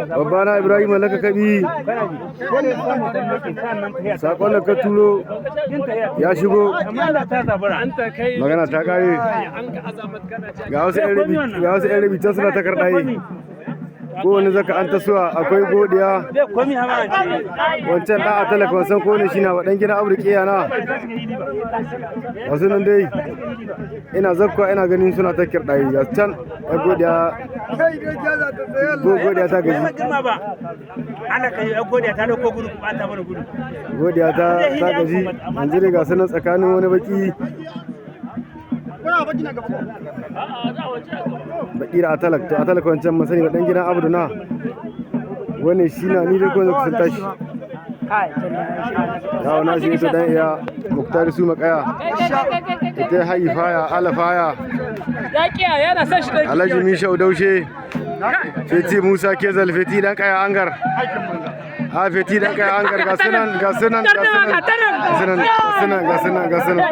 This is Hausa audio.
Babana Ibrahim Laka Kabi, sakon da ka turo ya shigo. Magana ta kare. Ga wasu 'yan rabi can suna ta karɗaye. Kowane zaka an tasowa akwai godiya. Wancan ɗan a talaka, wancan ko ne shi na wa ɗan gidan Afirka na. Wasu nan dai ina zakkuwa ina ganin suna ta kirɗaye. Ga can ya godiya, godiya ta gaji. Godiya ta gaji. Yanzu dai ga sunan tsakanin wani baki baki da atalak. To, atalak wancan masani ba dan gidan Abdu na wani shi na ni dai ko sun tashi. Yawo na shi ito dan iya Muktari su makaya ita hayi faya ala faya. Ya kiya yana son shi ɗauki. Alhaji Mishau Daushe, Feti Musa Kezal, Feti dan kaya angar, ha, Feti dan kaya angar. Ga sunan, ga sunan, ga sunan, ga sunan, ga sunan, ga sunan, ga sunan.